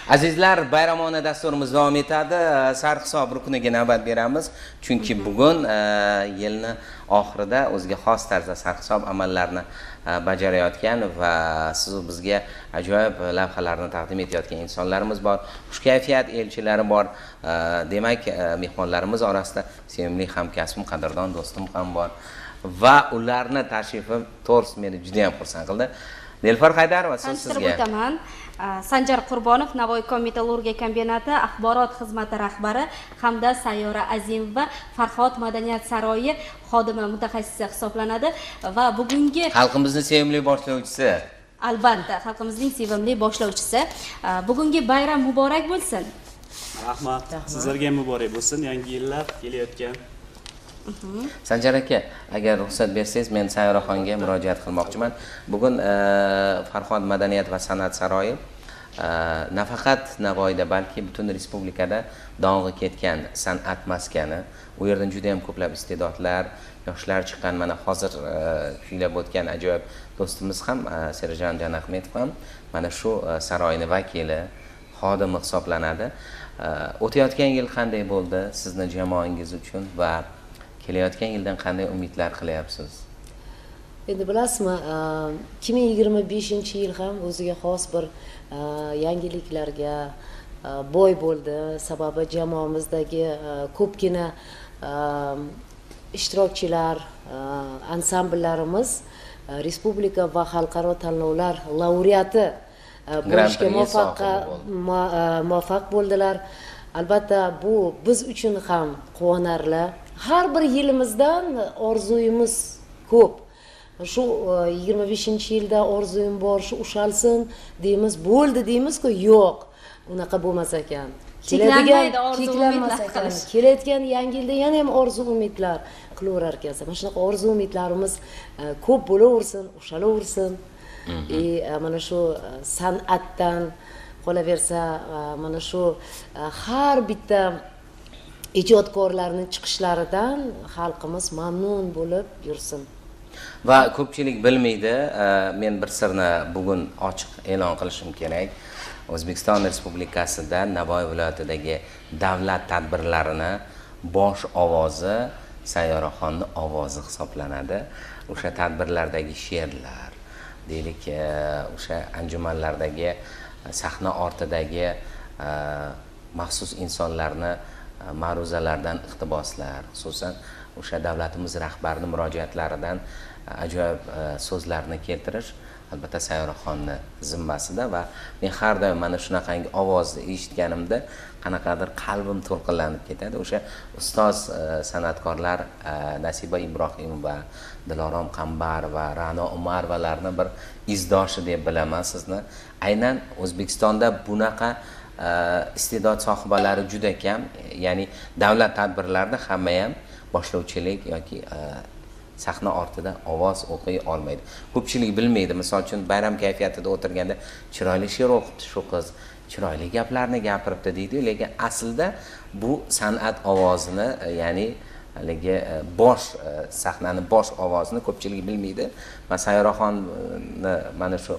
Azizlar, bayramona dasturimiz davom etadi. Sarhisob rukniga navbat beramiz, chunki bugun yilni oxirida o'ziga xos tarzda sarhisob amallarini bajarayotgan va siz bizga ajoyib lavhalarni taqdim etayotgan insonlarimiz bor. Xushkayfiyat elchilari bor. Demak, mehmonlarimiz orasida sevimli hamkasbim, qadrdon do'stim ham bor va ularni tashrifi to'g'risi meni juda ham xursand qildi. Nilufar Haydarova, so'z sizga. Tanishtirib o'taman. Sanjar Qurbonov, Navoiy metallurgiya kombinati axborot xizmati rahbari hamda Sayyora Azimova, Farhod madaniyat saroyi xodimi mutaxassisi hisoblanadi va bugungi xalqimizning sevimli boshlovchisi. Albatta, xalqimizning sevimli boshlovchisi. Bugungi bayram muborak bo'lsin. Rahmat. Sizlarga ham muborak bo'lsin. Yangi yillar kelayotgan. Sanjar aka, agar ruxsat bersangiz, men Sayyoraxonga murojaat qilmoqchiman. Bugun Farhod madaniyat va san'at saroyi nafaqat Navoiyda, balki butun respublikada dong'i ketgan san'at maskani. U yerdan juda ham ko'plab iste'dodlar, yoshlar chiqqan. Mana hozir kuylab o'tgan ajoyib do'stimiz ham, Serjan Jonahmetov ham mana shu saroyning vakili, xodimi hisoblanadi. O'tayotgan yil qanday bo'ldi sizni jamoangiz uchun va kelayotgan yildan qanday umidlar qilyapsiz? Endi bilasizmi, 2025-yil ham o'ziga xos bir yangiliklarga boy bo'ldi. Sababi jamoamizdagi ko'pgina ishtirokchilar, ansambllarimiz respublika va xalqaro tanlovlar laureati bo'lishga muvaffaq bo'ldilar. Albatta, bu biz uchun ham quvonarli. Har bir yilimizdan orzuyimiz ko'p. Shu 25-yilda orzuyim bor, shu ushalsin deymiz, bo'ldi deymiz-ku, yo'q. Unaqa bo'lmas ekan. Cheklanmas ekan. Kelayotgan yangi yilda yana ham orzu umidlar qilaverar ekansiz. Mana shunaqa orzu umidlarimiz ko'p bo'laversin, ushalaversin. Mana shu san'atdan qolaversa, mana shu har bitta ijodkorlarning chiqishlaridan xalqimiz mamnun bo'lib yursin. Va ko'pchilik bilmaydi, men bir sirni bugun ochiq e'lon qilishim kerak. O'zbekiston Respublikasida Navoiy viloyatidagi davlat tadbirlarini bosh ovozi Sayyoraxonning ovozi hisoblanadi. O'sha tadbirlardagi she'rlar, deylik, o'sha anjumanlardagi sahna ortidagi maxsus insonlarni ma'ruzalardan iqtiboslar, xususan o'sha davlatimiz rahbarining murojatlaridan ajoyib so'zlarni keltirish albatta Sayyoraxonni zimmasida va men har doim mana shunaqangi ovozni eshitganimda qanaqadir qalbim to'lqinlanib ketadi. O'sha ustoz san'atkorlar Nasiba Ibrohimova, Dilorom Qambarova, Ra'no Umarovalarni bir izdoshi deb bilaman sizni. Aynan O'zbekistonda bunaqa iste'dod sohibalari juda kam, ya'ni davlat tadbirlarida hamma ham boshlovchilik yoki sahna ortida ovoz o'qiy olmaydi. Ko'pchilik bilmaydi. Misol uchun bayram kayfiyatida o'tirganda chiroyli she'r o'qibdi shu qiz, chiroyli gaplarni gapiribdi deydi, lekin aslida bu san'at ovozini, ya'ni haligi bosh sahnani bosh ovozini ko'pchilik bilmaydi. Men Sayyoraxonni mana shu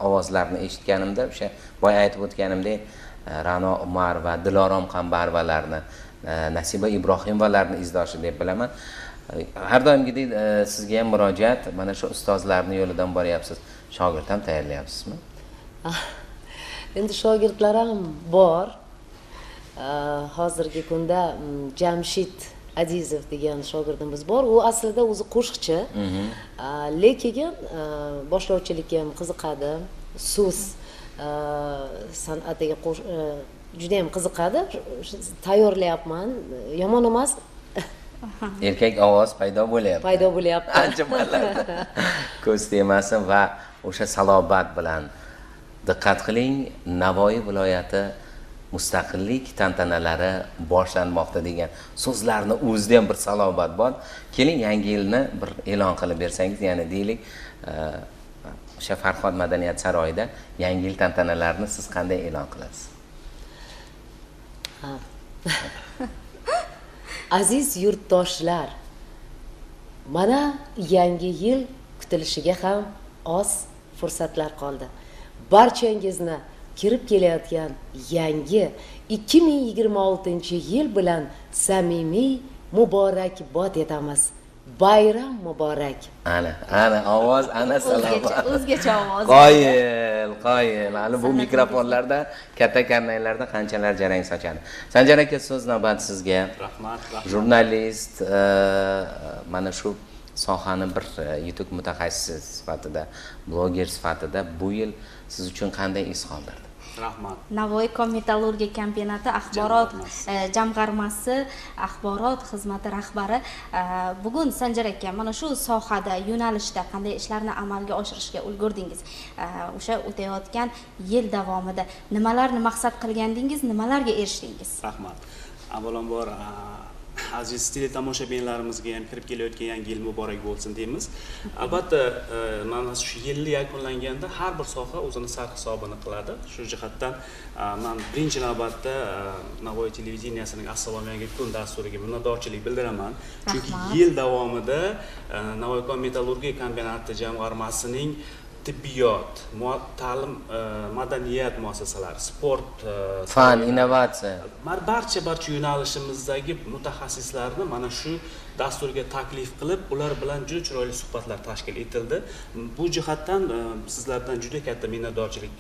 ovozlarni eshitganimda o'sha boya aytib o'tganimdek Ra'no Umarova, Dilorom Qambarovalarni, Nasiba Ibrohimovalarni izdoshi deb bilaman. Har doimgidek sizga ham murojaat, mana shu ustozlarning yo'lidan boryapsiz. Shogird ham tayyorlayapsizmi? Endi shogirdlar ham bor. Hozirgi kunda Jamshid Adizov degan shogirdimiz bor. U aslida o'zi qo'shiqchi. Lekin boshlovchilikka ham qiziqadi. So'z san'atiga juda ham qiziqadi. Tayyorlayapman. Yomon emas. Erkak ovoz paydo bo'lyapti. Paydo bo'lyapti. Ancha paytlarda. Ko'z tegmasin va o'sha salobat bilan diqqat qiling, Navoiy viloyati mustaqillik tantanalari boshlanmoqda degan so'zlarni o'zida ham bir salobat bor. Keling, yangi yilni bir e'lon qilib bersangiz, ya'ni deylik, o'sha Farhod madaniyat saroyida yangi yil tantanalarini siz qanday e'lon qilasiz? Aziz yurtdoshlar, mana yangi yil kutilishiga ham oz fursatlar qoldi. Barchangizni kirib kelayotgan yangi 2026-yil bilan samimiy muborakbod etamiz. Bayram muborak. Ana, ana ovoz, ana salom. O'zgacha ovoz. Qoyil, qoyil. Hali bu mikrofonlarda, katta karnaylarda qanchalar jarang sochadi. Sanjar aka, so'z navbati sizga. Rahmat, rahmat. Jurnalist, mana shu sohani bir yetuk mutaxassisi sifatida, bloger sifatida bu yil siz uchun qanday iz qoldirdi? Rahmat. Navoiy metallurgiya kombinati axborot jamg'armasi axborot xizmati rahbari. Bugun Sanjar aka, mana shu sohada, yo'nalishda qanday ishlarni amalga oshirishga ulgurdingiz? O'sha o'tayotgan yil davomida nimalarni maqsad qilgandingiz, nimalarga erishdingiz? Rahmat. Avvalambor aziz teletomoshabinlarimizga ham kirib kelayotgan yangi yil muborak bo'lsin deymiz. Albatta, mana shu yilni yakunlanganda har bir soha o'zini sarhisobini qiladi. Shu jihatdan men birinchi navbatda Navoiy televideniyasining Assalomu yangi kun dasturiga minnatdorchilik bildiraman. Chunki yil davomida Navoiy metallurgiya kombinati jamg'armasining tibbiyot, ta'lim, madaniyat muassasalari, sport, fan, innovatsiya, barcha yo'nalishimizdagi mutaxassislarni mana shu dasturga taklif qilib, ular bilan juda chiroyli suhbatlar tashkil etildi. Bu jihatdan sizlardan juda katta minnatdorchilik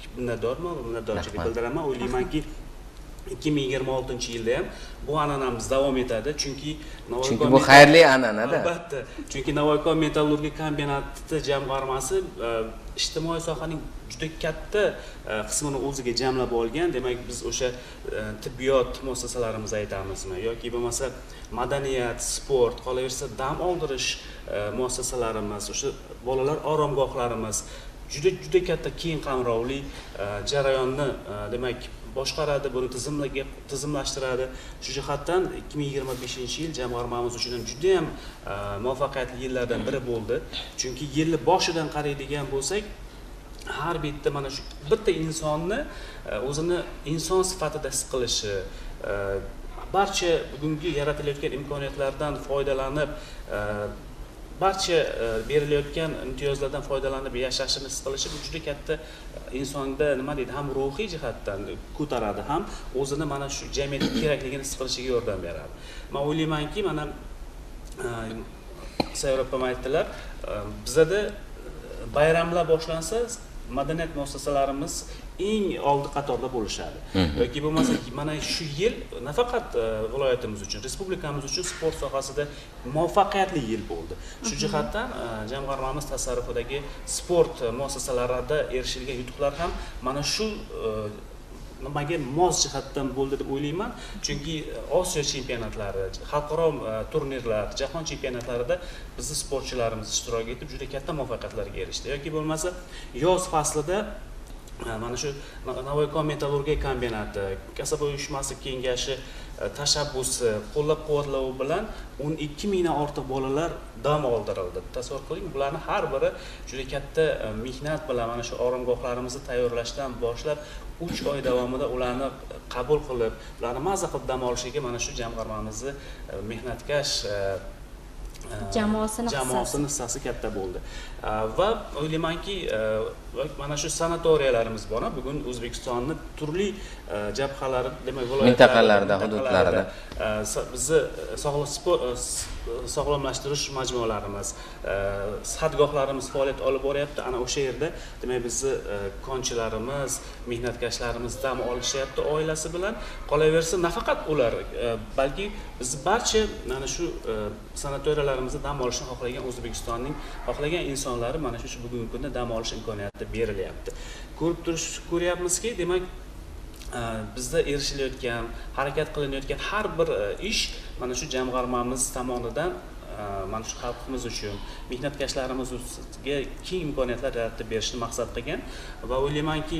bildiraman. O'ylaymanki, 2026-yilda ham bu an'anamiz davom etadi, chunki bu xayrli an'anada. Albatta, chunki Navoiy metallurgiya kombinati jamg'armasi ijtimoiy sohaning juda katta qismini o'ziga jamlab olgan. Demak, biz o'sha tibbiyot muassasalarimizni aytamizmi yoki bo'lmasa madaniyat, sport, qolaversa dam oldirish muassasalarimiz, o'sha bolalar oromgohlarimiz juda katta keng qamrovli jarayonni demak boshqaradi, buni tizimlashtiradi. Shu jihatdan 2025-yil jamg'armamiz uchun ham juda ham muvaffaqiyatli yillardan biri bo'ldi. Chunki yilni boshidan qaraydigan bo'lsak, har bitta mana shu bitta insonni o'zini inson sifatida his qilishi, barcha bugungi yaratilayotgan imkoniyatlardan foydalanib, barcha berilayotgan imtiyozlardan foydalanib yashashini his qilishi bu juda katta insonda nima deydi, ham ruhiy jihatdan ko'taradi, ham o'zini mana shu jamiyatga kerakligini his qilishiga yordam beradi. Men o'ylaymanki, mana Sayyora opam aytdilar, bizada bayramlar boshlansa, madaniyat muassasalarimiz eng oldi qatorda bo'lishadi. Yoki bo'lmasa mana shu yil nafaqat viloyatimiz uchun, respublikamiz uchun sport sohasida muvaffaqiyatli yil bo'ldi. Shu jihatdan jamg'armamiz tasarrufidagi sport muassasalarida erishilgan yutuqlar ham mana shu nimaga mos jihatdan bo'ldi deb o'ylayman. Chunki Osiyo chempionatlari, xalqaro turnirlar, jahon chempionatlarida bizni sportchilarimiz ishtirok etib juda katta muvaffaqiyatlarga erishdi. Yoki bo'lmasa yoz faslida mana shu Navoiy metallurgiya kombinati, kasaba uyushmasi kengashi tashabbusi, qo'llab-quvvatlovi bilan 12 mingdan ortiq bolalar dam oldirildi. Tasavvur qiling, bularni har biri juda katta mehnat bilan mana shu oromgohlarimizni tayyorlashdan boshlab 3 oy davomida ularni qabul qilib, ularni maza qilib dam olishiga mana shu jamg'armamizni mehnatkash jamoasini hissasi katta bo'ldi. Va o'ylaymanki, mana shu sanatoriyalarimiz bor. Bugun O'zbekistonni turli jabhalari, demak mintaqalarida, hududlarida bizni sog'lomlashtirish majmualarimiz, sihatgohlarimiz faoliyat olib boryapti. Ana o'sha yerda demak bizni konchilarimiz, mehnatkashlarimiz dam olishyapti oilasi bilan. Qolaversa, nafaqat ular, balki biz barcha mana shu sanatoriyalarimizda dam olishni xohlagan O'zbekistonning xohlagan insonlari mana shu bugungi kunda dam olish imkoniyati berilyapti. Ko'ryapmizki, demak bizda erishilayotgan, harakat qilinayotgan har bir ish mana shu jamg'armamiz tomonidan mana shu xalqimiz uchun, mehnatkashlarimizga keng imkoniyatlar yaratib berishni maqsad qilgan va o'ylaymanki,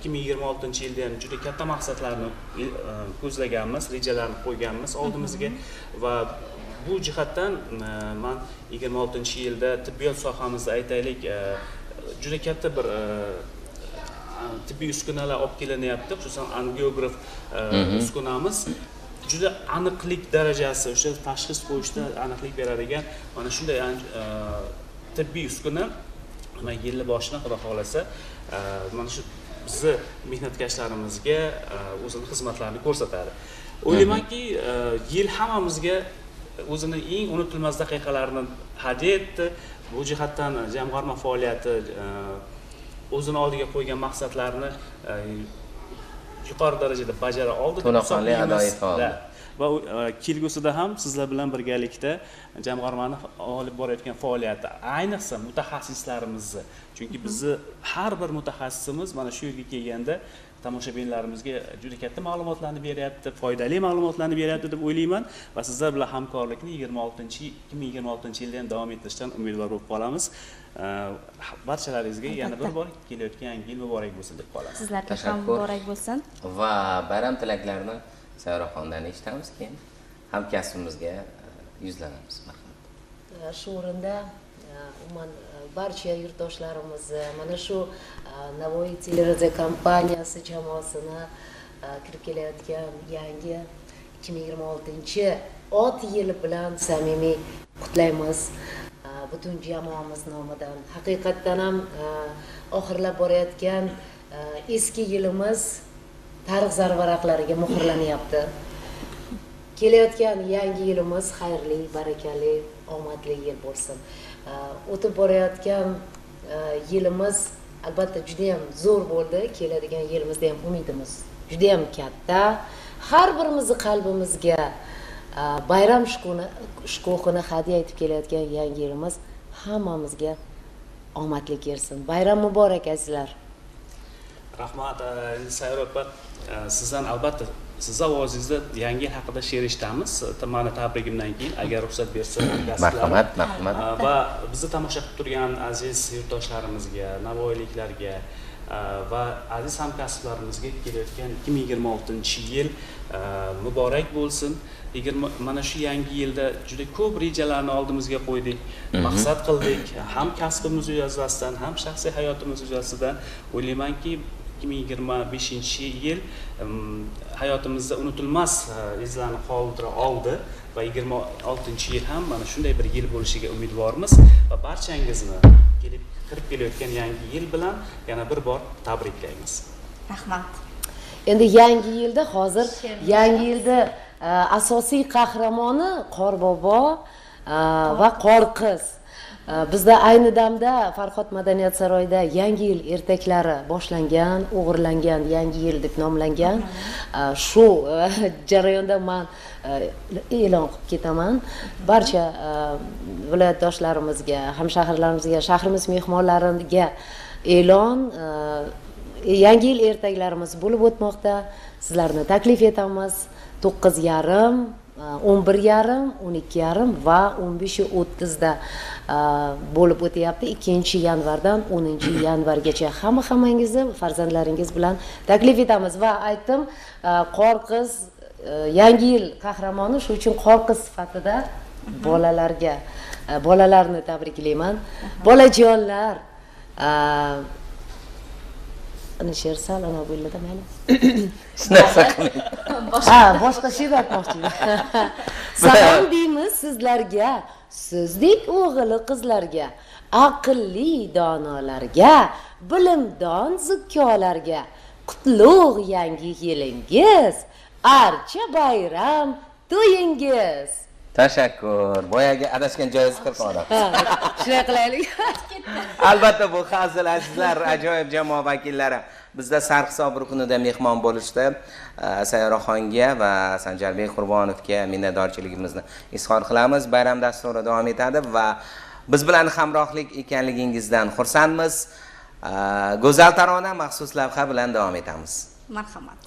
2026-yilda ham juda katta maqsadlarni ko'zlaganmiz, rejalarni qo'yganmiz oldimizga va bu jihatdan men 26-yilda tibbiyot sohamizda aytaylik, juda katta bir tibbiy uskunalar olib kelinyapti, xususan angiograf uskunamiz juda aniqlik darajasi, o'sha tashxis qo'yishda aniqlik beradigan mana shunday tibbiy uskuna mana yilni boshidan xudo xohlasa mana shu bizni mehnatkashlarimizga o'zini xizmatlarini ko'rsatadi. O'ylaymanki, yil hammamizga o'zini eng unutilmas daqiqalarini hadya etdi. Bu jihatdan jamg'arma faoliyati o'zini oldiga qo'ygan maqsadlarini yuqori darajada bajara oldi. To'laqonli ado eta oldi. Va kelgusida ham sizlar bilan birgalikda jamg'armani olib borayotgan faoliyati, ayniqsa mutaxassislarimizni, chunki bizni har bir mutaxassisimiz mana shu yerga kelganda tomoshabinlarimizga juda katta ma'lumotlarni beryapti, foydali ma'lumotlarni beryapti deb o'ylayman va sizlar bilan hamkorlikni 2026-yilda ham davom ettirishdan umidvor bo'lib qolamiz. Barchalaringizga yana bir bor kelayotgan yangi yil muborak bo'lsin deb qolamiz. Sizlarga ham muborak bo'lsin. Va bayram tilaklarini Sayyoraxondan eshitamiz, keyin hamkasbimizga yuzlanamiz. Marhamat. Shu o'rinda umuman barcha yurtdoshlarimizni mana shu Navoiy teleradio kompaniyasi jamoasini kirib kelayotgan yangi 2026-ot yili bilan samimiy qutlaymiz. Butun jamoamiz nomidan. Haqiqatdan ham oxirlab borayotgan eski yilimiz tarix zarvaraqlariga muhrlanyapti. Kelayotgan yangi yilimiz xayrli, barakali, omadli yil bo'lsin. O'tib borayotgan yilimiz albatta juda ham zo'r bo'ldi. Keladigan yilimizda ham umidimiz juda ham katta. Har birimizni qalbimizga bayram shukuhini hadya etib kelayotgan yangi yilimiz hammamizga omadli kelsin. Bayram muborak azizlar. Rahmat, Sayyora opa, sizdan albatta siz ovozingizda yangi yil haqida she'r eshitamiz. Mani tabrigimdan keyin agar ruxsat bersa, marhamat, marhamat. Va bizni tomosha qilib turgan aziz yurtdoshlarimizga, navoiyliklarga va aziz hamkasblarimizga kelayotgan 2026-yil muborak bo'lsin. Mana shu yangi yilda juda ko'p rejalarni oldimizga qo'ydik, maqsad qildik, ham kasbimiz yuzasidan, ham shaxsiy hayotimiz yuzasidan. O'ylaymanki, 2025-yil hayotimizda unutilmas izlarni qoldira oldi va 26-yil ham mana shunday bir yil bo'lishiga umidvormiz va barchangizni kelib kirib kelayotgan yangi yil bilan yana bir bor tabriklaymiz. Rahmat. Endi yangi yilda hozir yangi yilda asosiy qahramoni Qorbobo va Qorqiz. Bizda ayni damda Farhod madaniyat saroyida yangi yil ertaklari boshlangan, o'g'irlangan yangi yil deb nomlangan. Shu jarayonda men e'lon qilib ketaman. Barcha viloyatdoshlarimizga, hamshaharlarimizga, shahrimiz mehmonlariga e'lon, yangi yil ertaklarimiz bo'lib o'tmoqda. Sizlarni taklif etamiz. 9:30, 11:30, 12:30 va 15:30da bo'lib o'tyapti. 2-yanvardan 10-yanvargacha hammangizni farzandlaringiz bilan taklif etamiz. Va aytdim, Qorqiz yangi yil qahramoni, shu uchun Qorqiz sifatida bolalarga, bolalarni tabriklayman. Bolajonlar, ana she'r sal ana bo'ladi, mayli. Shunaqa qiling. Ha, boshqa she'r aytmoqchiman. Salom deymiz sizlarga, sizdek o'g'il qizlarga, aqlli donolarga, bilimdon zukkolarga. Qutlug' yangi yilingiz, archa bayram to'yingiz. Tashakkur. Boyagi adashgan joyingizni qilib olamiz. Shunday qilaylik. Albatta bu hazil azizlar, ajoyib jamoa vakillari bizda sarhisob ruknida mehmon bo'lishdi. Sayyoraxonga va Sanjarbek Qurbonovga minnatdorchiligimizni izhor qilamiz. Bayram dasturi davom etadi va biz bilan hamrohlik ekanligingizdan xursandmiz. Go'zal tarona maxsus lavha bilan davom etamiz. Marhamat.